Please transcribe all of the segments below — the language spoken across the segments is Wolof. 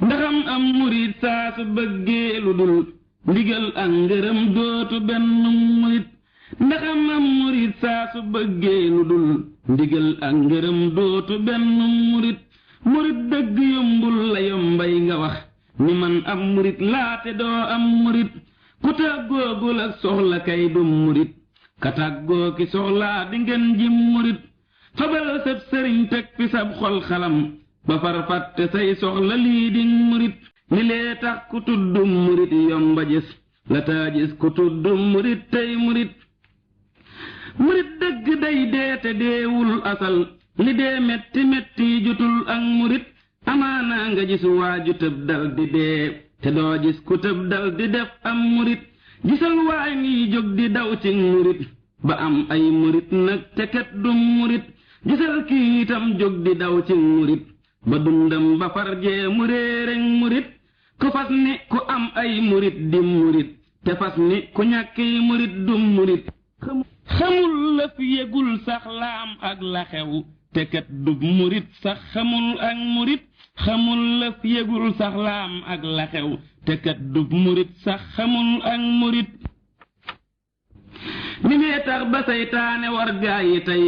ndaxam am murit saa su bëggee lu dul ndigal ak ngërëm dootu benn murit ndaxam am murit saa su bëggee lu dul ndigal ak ngërëm dootu benn murit murit dëgg yombul la yombay nga wax ni man am murit laate doo am murit ku tàggoogul ak soxla kay du murit ka tàggoo ki soxlaa di ngeen ji murit fabal sab sëriñ teg fi sab xol xalam ba far fàtte say soxla lii di murit li lee tax ku tudd murit yomba gis la taa gis ku tudd murit tey murit murit dëgg day dee te deewul asal li dee metti metti jutul ak murit amaana nga gis waaju tëb dal di dee te doo gis ku tëb dal di def am murit gisal waay ngi jóg di daw ci murit ba am ay murit nag te kat du murit gisal kii itam jóg di daw ci murit ba dundam ba farjee mu réereŋ murit ku fas ni ku am ay murit di murit te fas ni ku ñàkki murit du murit xamul la fi yegul sax laam ak la xew te kat du murit sax xamul ak murit xamul la fi yegul sax laam ak la xew te kat du murit sax xamul ak murit ni mee tax ba saytaane war gaayi tey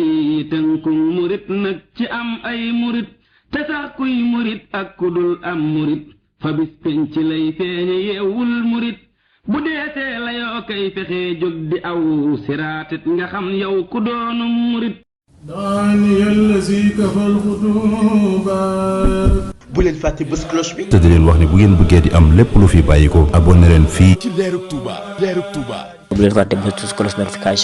tënku murit nag ci am ay murit te sax kuy murit ak ku dul am murit fa bis penc lay feeñe yeewul murit bu deesee la yoo kay fexee jóg di aw siraatit nga xam yow ku doonu murit bu leen fàtte bës cloche bi te di leen wax ni bu ngeen bëggee di am lépp lu fi bàyyi ko abonné leen fii ci Leerug Touba. Leerug Touba. bu leen fàtte bës cloche notification